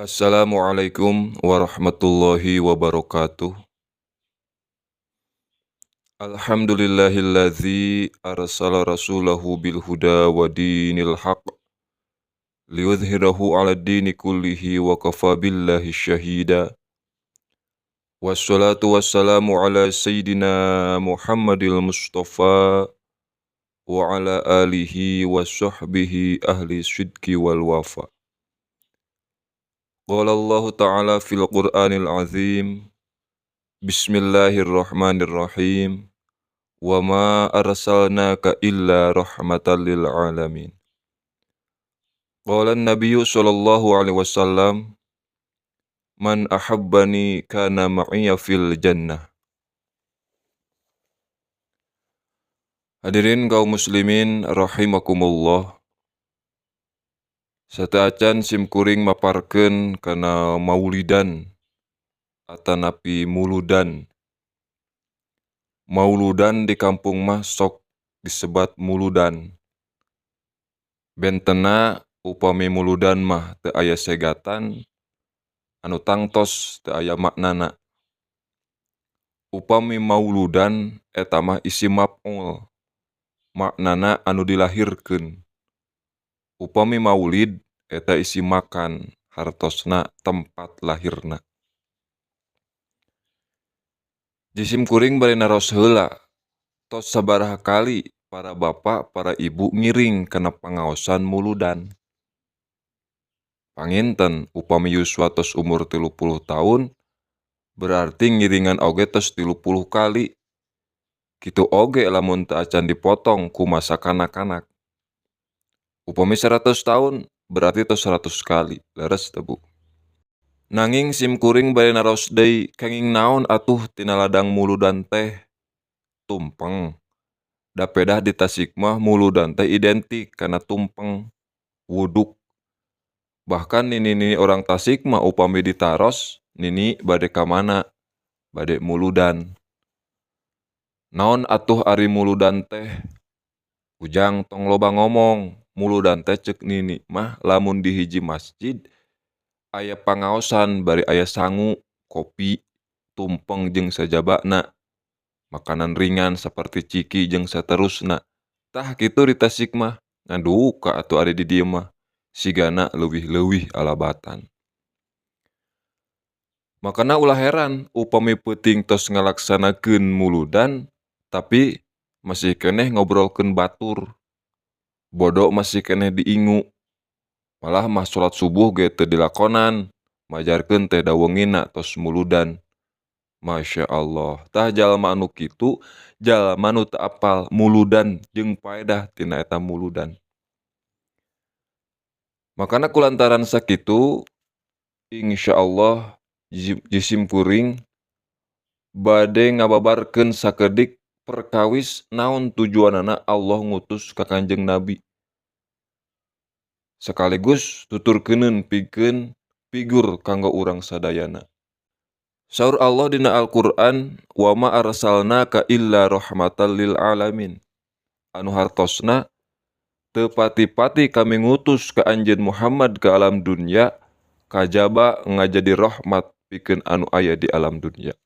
Assalamualaikum warahmatullahi wabarakatuh. Alhamdulillahilladzi arsala rasulahu bil huda wa dinil haq liyudhhirahu 'alad dini kullihi wa kafa billahi syahida. Wassalatu wassalamu ala sayyidina Muhammadil Mustafa wa ala alihi wa sahbihi ahli sidqi wal wafa. Qala Allah Ta'ala fil Qur'anil azim. Bismillahirrahmanirrahim. Wa ma arsalnaka illa rahmatan lil alamin. Qala an-nabiyyu sallallahu alaihi wasallam, man ahabbani kana ma'iya fil jannah. Hadirin kaum muslimin rahimakumullah. Sateuacan simkuring maparkeun kana maulidan atanapi muludan. Mauludan di kampung mah sok disebat muludan. Bentena upami muludan mah teu aya segatan anu tangtos teu aya maknana. Upami mauludan eta mah isim maf'ul, maknana anu dilahirkeun. Upami maulid eta isi makan, hartosna tempat lahirna. Jisim kuring bari naros heula, tos sabaraha kali para bapak, para ibu ngiring kana pangaosan muludan. Panginten upami yuswa tos umur 30 tahun, berarti ngiringan oge tos 30 kali. Kitu oge lamun teu acan dipotong ku masa kanak-kanak. Upami 100 tahun berarti tos 100 kali, leres teu Bu? Nanging simkuring bade naros deui, kenging naon atuh tina ladang muludan teh? Tumpeng. Da pedah di Tasik mah muludan teh identik kana tumpeng, wuduk. Bahkan nini-nini orang Tasik mah upami ditaros, nini bade ka mana? Bade muludan. Naon atuh ari muludan teh? Ujang tong loba ngomong, muludan teh ceuk nini mah lamun di hiji masjid aya pangaosan bari aya sangu, kopi, tumpeng jeung sajabana, makanan ringan saperti ciki jeung saterusna. Tah kitu di Tasik mah, ngaduka atuh ari di dieu mah, sigana leuwih-leuwih alabatan. Makana ulah heran upami peuting tos ngalaksanakeun muludan tapi masih keneh ngobrolkeun batur. Bodo masih keneh diingu. Malah mah salat subuh ge teu dilakonan, majarkeun teh dawengina tos muludan. Masya Allah, tah jalma anu kitu jalma nu teu apal muludan jeung paedah tina eta muludan. Makana kulantaran sakitu, insyaallah jisim kuring bade ngababarkeun sakedik perkawis naon tujuanana Allah ngutus ka Kanjeng Nabi. Sekaligus tuturkeuneun pikeun figur kanggo urang sadayana. Saur Allah dina Al-Qur'an, wa ma arsalnaka illa rahmatan lil alamin. Anu hartosna teu pati-pati kami ngutus ka anjeun Muhammad ke alam dunya kajaba ngajadi rahmat pikeun anu aya di alam dunya.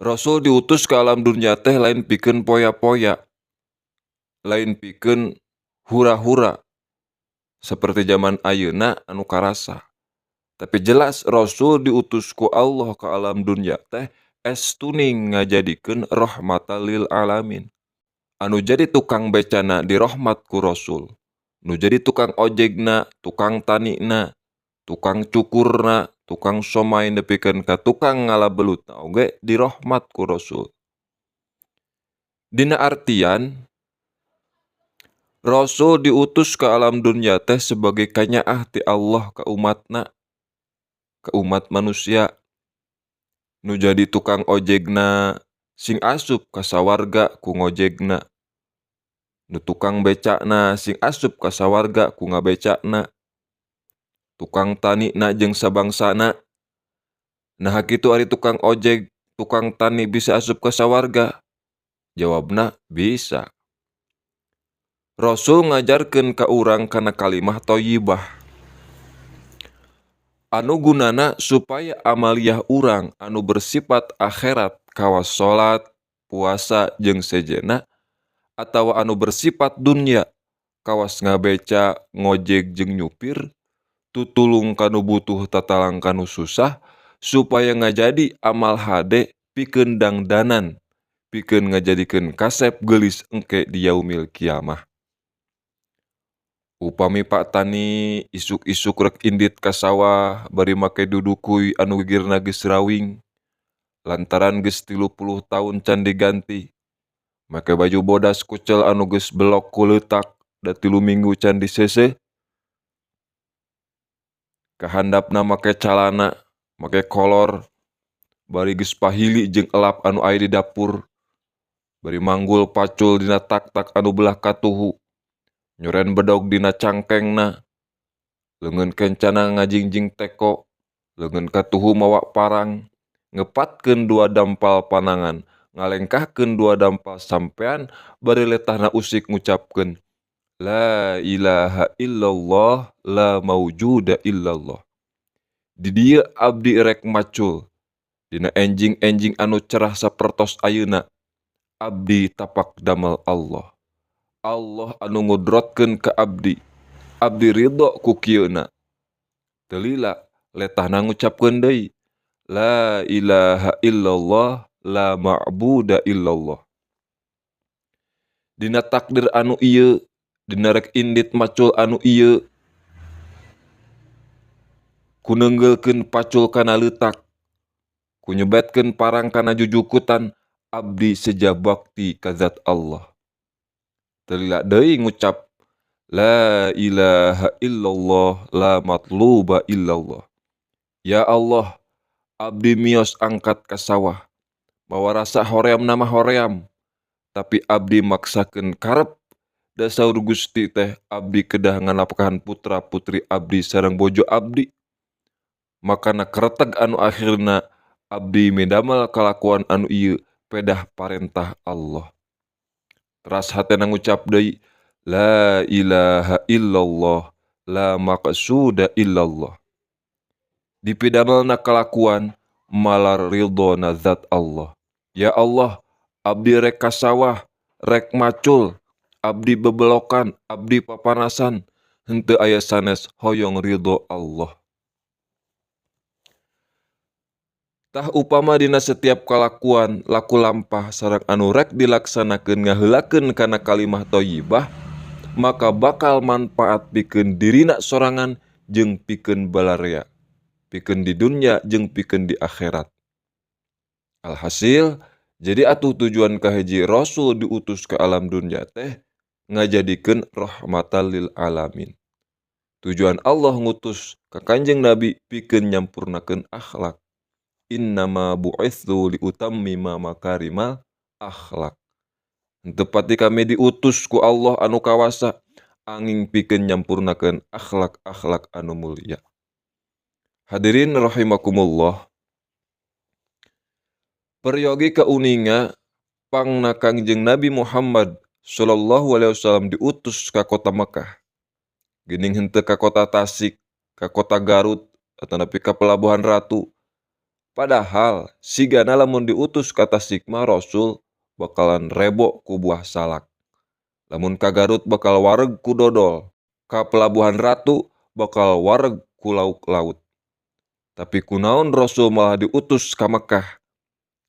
Rasul diutus ke alam dunya teh lain pikeun poya-poya, lain pikeun hura-hura seperti zaman ayeuna anu karasa. Tapi jelas Rasul diutus ku Allah ke alam dunya teh estuning ngajadikeun rahmatan lil alamin. Anu jadi tukang becana dirahmat ku Rasul, nu jadi tukang ojegna, tukang tanina, tukang cukurna, tukang somai nepikeun ka tukang ngala belutna oge dirahmat ku Rasul. Dina artian Rasul diutus ke alam dunya teh sebagai kanyaah ti Allah ka umatna, ka umat manusia. Nu jadi tukang ojegna sing asup ka sawarga ku ngojegna. Nu tukang becakna sing asup ka sawarga ku ngabecakna. Tukang tanina jeung sabangsana. Nah kitu ari tukang ojeg, tukang tani bisa asup ka sawarga? Jawabna bisa. Rasul ngajarkeun ka urang kana kalimah thayyibah. Anu gunana supaya amaliyah urang anu bersifat akhirat kawas salat, puasa jeung sejenna atawa anu bersifat dunya kawas ngabeca, ngojek jeung nyupir, tutulung kanu butuh tatalang kanu susah supaya ngajadi amal hade pikeun dangdanan, pikeun ngajadikeun kasep geulis engke di yaumil kiamah. Upami Pak Tani isuk-isuk rek indit ka sawah bari make dudukuy anu gigirna geus rawing lantaran geus 30 taun can diganti, make baju bodas kucel anu geus belok ku leutak da 3 minggu can diseuseuh, kahandapna make calana, make kolor, bari geus pahili jeung elap anu aya di dapur, bari manggul pacul dina tak-tak anu belah katuhu, nyoren bedog dina cangkengna, leungeun kencana ngajingjing teko, leungeun katuhu mawa parang, ngepatkeun 2 dampal panangan, ngalengkahkeun 2 dampal sampean, bari letahna usik ngucapkeun La ilaha illallah, la maujuda illallah. Di dieu abdi rek macul, dina enjing-enjing anu cerah sapertos ayeuna, abdi tapak damel Allah. Allah anu ngudrotkeun ka abdi, abdi ridho ku kieuna. Teu lila letahna ngucapkeun deui, La ilaha illallah, la ma'buda illallah. Dina takdir anu ieu, dina rek indit macul anu ieu, ku neunggeulkeun pacul kana leutak, ku nyebetkeun parang kana jujukutan, abdi seja bakti ka zat Allah. Teu lila deui ngucap La ilaha illallah, la matluba illallah. Ya Allah, abdi mios angkat ka sawah, mawa rasa hoream nama hoream, tapi abdi maksakeun karep da saur Gusti teh abdi kedah nganapkahan putra putri abdi sareng bojo abdi. Makana kereteg anu akhirna abdi midamel kalakuan anu ieu pedah parentah Allah. Teras hatena ngucap deui La ilaha illallah, la maqsuda illallah. Dipidamelna kalakuan malar ridho na zat Allah. Ya Allah, abdi rek ka sawah, rek macul, abdi bebelokan, abdi papanasan, henteu aya sanes hoyong ridho Allah. Tah upama dina setiap kalakuan laku lampah sareng anu rek dilaksanakeun ngaheulakeun kana kalimah thayyibah, maka bakal manfaat pikeun dirina sorangan jeung pikeun balarea, pikeun di dunya jeung pikeun di akhirat. Alhasil, jadi atuh tujuan kahiji rasul diutus ke alam dunya teh ngajadikeun rahmatan lil alamin. Tujuan Allah ngutus ka Kanjeng Nabi pikeun nyampurnakeun akhlak. Innama bu'itsu liutammima makarimal akhlak. Henteu pati kami diutus ku Allah anu kawasa angin pikeun nyampurnakeun akhlak-akhlak anu mulia. Hadirin rahimakumullah. Peryogi kauninga pangna Kangjeng Nabi Muhammad sallallahu alaihi wasallam diutus ka kota Mekah. Geuning henteu ka kota Tasik, ka kota Garut, atanapi ka Pelabuhan Ratu. Padahal sigana lamun diutus ka Tasik mah Rasul bakalan rebo ku buah salak. Lamun ka Garut bakal wareg ku dodol, ka Pelabuhan Ratu bakal wareg ku lauk laut. Tapi kunaon Rasul malah diutus ka Mekah,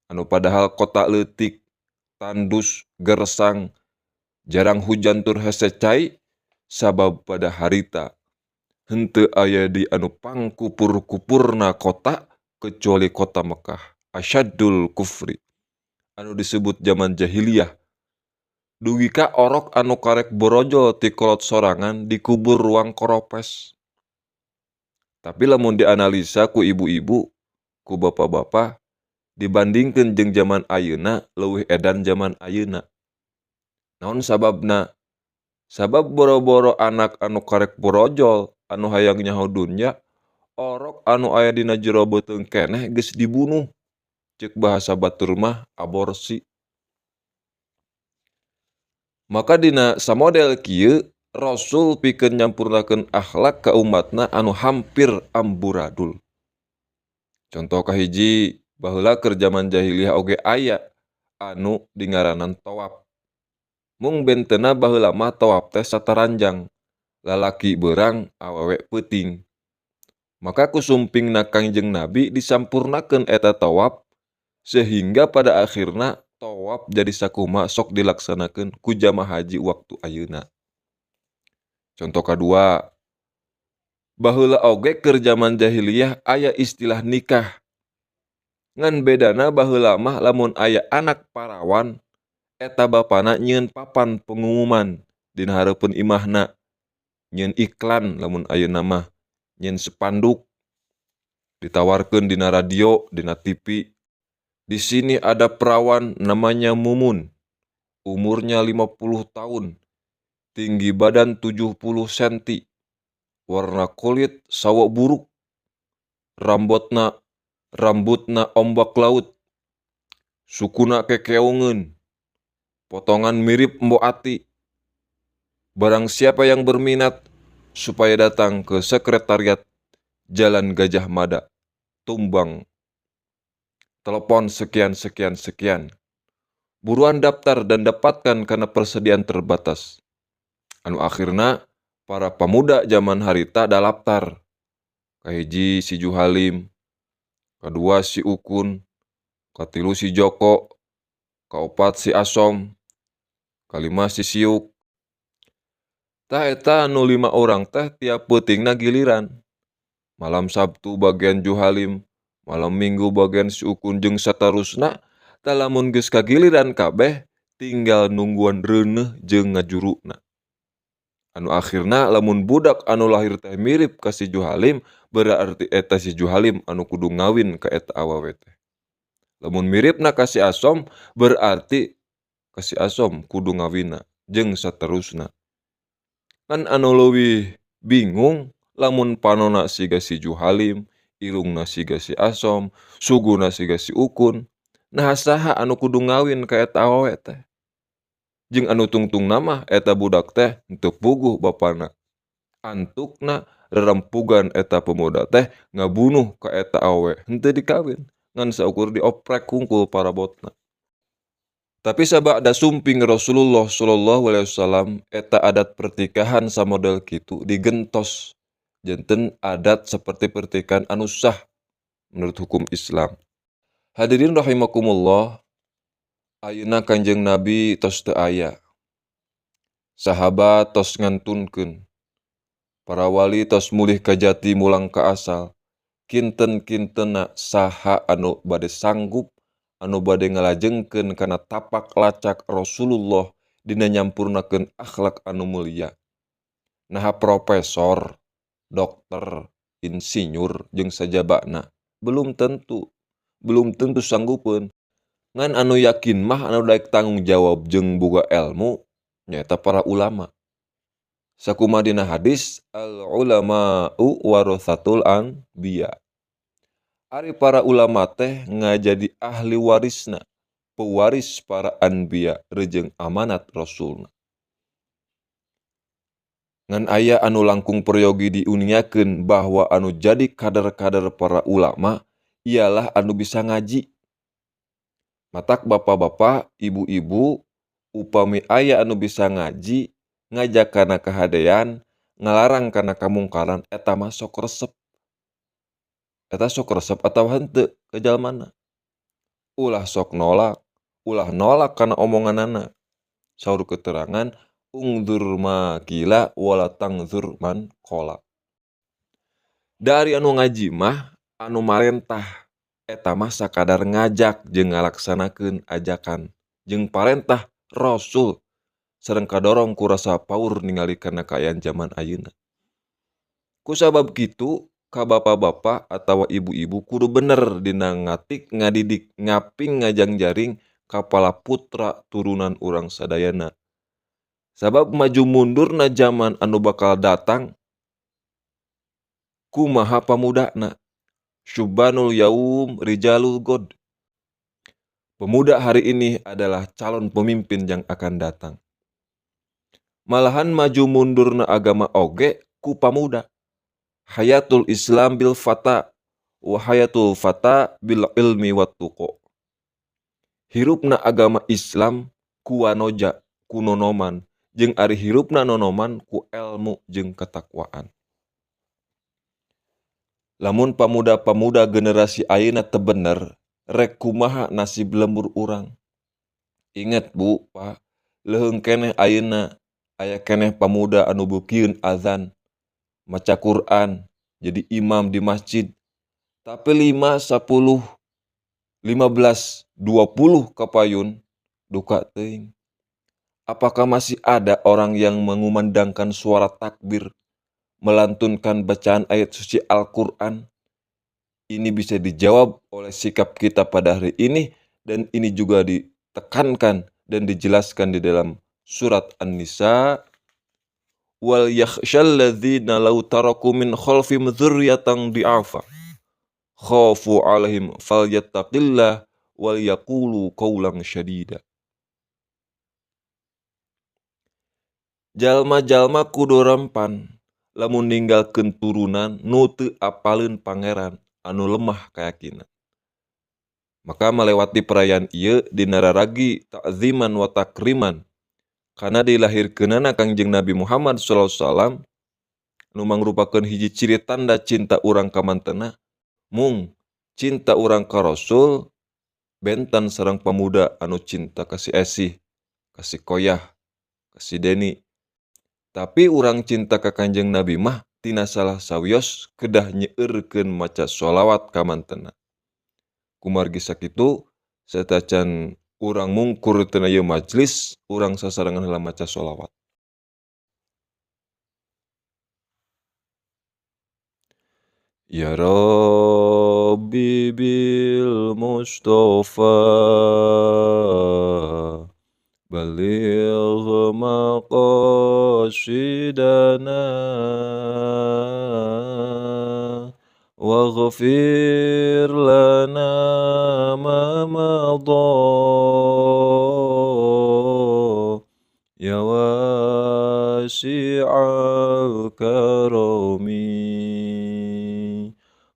anu padahal kota leutik, tandus, gersang, jarang hujan tur hese cai, sabab pada harita henteu aya di anu pangkupur-kupurna kota kecuali kota Mekah, asyaddul kufri, anu disebut zaman jahiliyah. Dugi ka orok anu karek borojol ti kolot sorangan dikubur ruang koropes. Tapi lamun dianalisa ku ibu-ibu, ku bapak-bapak, dibandingkeun jeung zaman ayeuna, leuwih edan zaman ayeuna. Naon sababna? Sabab boro-boro anak anu karek borojol, anu hayang nyaho dunya, orok anu aya dina jero beuteung keneh geus dibunuh. Ceuk bahasa batur mah aborsi. Maka dina samodel kieu Rasul pikeun nyampurnakeun akhlak ka umatna anu hampir amburadul. Contoh kahiji, baheula keur jaman jahiliyah oge aya anu dingaranan tawaf. Mung bentena baheula mah tawaf teh sataranjang, lalaki beurang awewe peuting. Maka ku sumpingna Kangjeng Nabi disampurnakeun eta tawaf sehingga pada akhirna tawaf jadi sakumaha sok dilaksanakeun ku jamaah haji waktu ayeuna. Contoh kadua, baheula oge keur jaman jahiliyah aya istilah nikah. Ngan bedana baheula mah lamun aya anak parawan eta bapana nyieun papan pengumuman dina hareupeun imahna, nyieun iklan lamun ayeuna mah, nyieun spanduk ditawarkeun dina radio, dina TV. Di sini ada perawan namanya Mumun, umurnya 50 tahun, tinggi badan 70 cm, warna kulit sawo buruk, rambutna ombak laut, sukuna kekeongeun, potongan mirip Mbok Ati. Barang siapa yang berminat supaya datang ke sekretariat Jalan Gajah Mada, Tumbang. Telepon sekian sekian sekian. Buruan daftar dan dapatkan karena persediaan terbatas. Anu akhirna para pemuda zaman harita daftar. Kahiji si Juhalim, kadua si Ukun, katilu si Joko, kaopat si Asom, kalima si Siuk. Tah eta anu 5 orang teh tiap peutingna giliran. Malam Sabtu bagian Juhalim, malam Minggu bagian si Ukun jeung satarusna. Tah lamun geus kagiliran kabeh tinggal nungguan reuneuh jeung ngajuruna. Anu akhirna lamun budak anu lahir teh mirip ka si Juhalim, berarti eta si Juhalim anu kudu ngawin ka eta awewe teh. Lamun miripna ka si Asom, berarti ka si Asom kudu ngawinna jeung saterusna. Kan anu leuwih bingung lamun panona siga si Juhalim, irungna siga si Asom, suguna siga si Ukun, nah saha anu kudu ngawin ka eta awewe teh? Jeung anu tungtungna mah eta budak teh henteu puguh bapana. Antukna rerempugan eta pemuda teh ngabunuh ka eta awewe, henteu dikawin, ngan saukur dioprek hungkul parabotna. Tapi sabada sumping Rasulullah sallallahu alaihi wasallam eta adat pertikahan samodel kitu digentos janten adat seperti pertikahan anu sah menurut hukum Islam. Hadirin rahimakumullah, ayeuna Kanjeng Nabi tos teu aya. Sahabat tos ngantunkeun. Para wali tos mulih ka jati mulang ka asal. Kinten-kintena saha anu bade sanggup anu bade ngalajengkeun kana tapak lacak Rasulullah dina nyampurnakeun akhlak anu mulia. Naha profesor, dokter, insinyur jeung sajabana belum tentu sanggupeun. Ngan anu yakin mah anu daek tanggung jawab jeung boga elmu nyaeta para ulama. Sakumaha dina hadis, al ulama'u warathatul anbiya. Ari para ulama teh ngajadi ahli warisna, pewaris para anbiya rejeung amanat rasulna. Ngan aya anu langkung peryogi diuniakeun bahwa anu jadi kader-kader para ulama ialah anu bisa ngaji. Matak bapak-bapak, ibu-ibu, upami aya anu bisa ngaji, ngajak kana kahadean, ngalarang kana kamungkaran, eta mah sok resep. Eta sok resep atawa henteu ka jalmana. Ulah sok nolak, ulah nolak kana omonganana. Saur keterangan, ungzur ma qila wala tangzur man qala. Dari anu ngaji mah anu marentah eta mah sakadar ngajak jeung ngalaksanakeun ajakan jeung parentah Rasul sareng kadorong ku rasa paur ningali kana kaayaan jaman ayeuna. Kusabab kitu ka bapak-bapak atawa ibu-ibu kudu bener dina ngatik ngadidik ngaping ngajangjaring kapala putra turunan urang sadayana. Sabab maju mundurna jaman anu bakal datang kumaha pamudana. Syubbanul yaum rijalul god. Pemuda hari ini adalah calon pemimpin yang akan datang. Malahan maju mundurna agama oge ku pamuda. Hayatul Islam bil fata wa hayatul fata bil ilmi wat tuqa. Hirupna agama Islam ku wanoja, ku nonoman, jeung ari hirupna nonoman ku elmu jeung ketakwaan. Lamun pamuda-pamuda generasi ayeuna teu bener, rek kumaha nasib lembur urang. Ingat Bu, Pak, leuheung keneh ayeuna aya keneh pamuda anu beukieun azan, maca Quran, jadi imam di masjid. Tapi 5, 10, 15, 20 kapayun duka teuing. Apakah masih ada orang yang mengumandangkan suara takbir, melantunkan bacaan ayat suci Al-Quran? Ini bisa dijawab oleh sikap kita pada hari ini, dan ini juga ditekankan dan dijelaskan di dalam surat An-Nisa. Wal yakhshal ladzina law taraku min khalfihim dzurriyyatan di'afa khafu alaihim falyattaqillah wal yaqulu qawlan syadida. Jalma-jalma kudu rempan lamun ninggalkeun turunan nu teu apaleun pangeran anu lemah kayakinan. Maka melewati perayaan ieu dina raragi ta'ziman wa takriman karena dilahirkeunana Kangjeng Nabi Muhammad sallallahu alaihi wasallam nu mangrupakeun hiji ciri tanda cinta urang ka mantena. Mung cinta urang ka Rasul benten sareng pamuda anu cinta ka si Esih, ka si Koyah, ka si Deni. Tapi urang cinta ka Kanjeng Nabi mah tina salah sawios kedah nyeurkeun maca sholawat ka mantena. Kumargi sakitu satacan urang mungkur tina ieu majlis, urang sasarengan heula maca sholawat. Ya Rabbi bil Mustafa baligh maqasidana waghfir lana ma madha ya wasi'al karami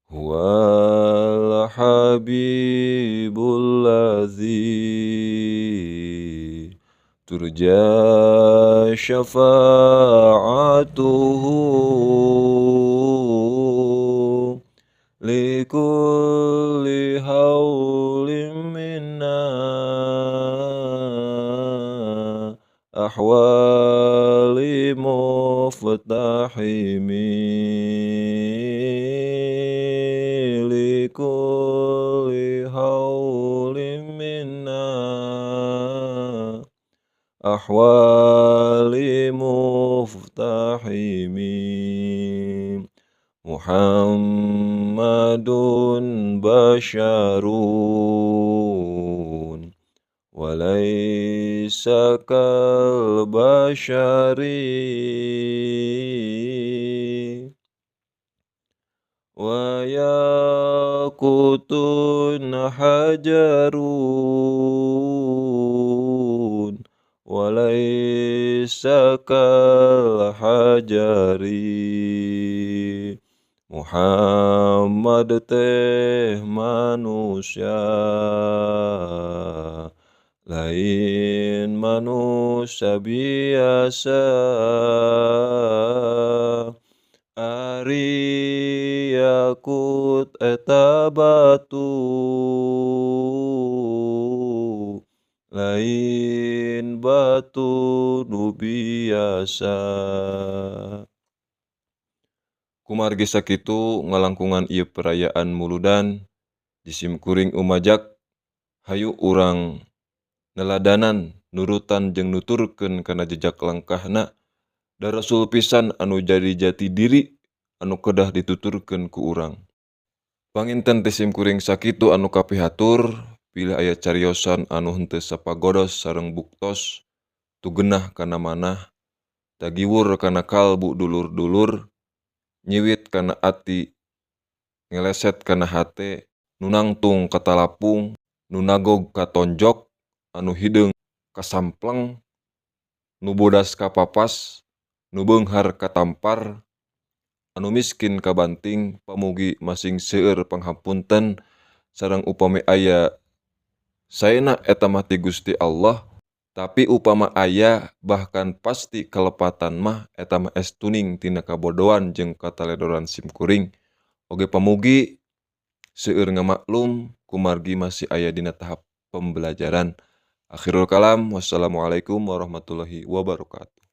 huwal habibul ladzi turja syafa'atuhu likulli haulin minna ahwali muftahimi likulli haulin minna ahwali muftahimi Muhammadun basyarun walaysa kal basyari wa yaqutun hajarun walaysa kal hajari Muhammad teh manusia lain manusia biasa ari yakut eta batu lain batu nu biasa. Kumargi sakitu ngalangkungan ieu perayaan muludan jisim kuring umajak hayu urang neladanan nurutan jeung nuturkeun kana jejak langkahna da Rasul pisan anu jadi jati diri anu kedah dituturkeun ku urang. Panginten teh sim kuring sakitu anu kapihatur pilih aya cariosan anu henteu sapagodos sareng buktos tugenah kana manah tagiwur kana kalbu dulur-dulur nyiwit kana ati ngeleset kana hate nu nangtung katalapung nu nagog katonjok anu hideung kasampleng Nu bodas kapapas, nu beunghar katampar, anu miskin kabanting, pamugi masing seueur panghapunten sareng upami aya saena eta mah ti Gusti Allah, tapi upama aya bahkan pasti kalepatan mah eta mah estuning tina kabodohan jeung kataledoran simkuring. Oge pamugi seueur ngamaklum kumargi masih aya dina tahap pembelajaran. Akhirul kalam, wassalamualaikum warahmatullahi wabarakatuh.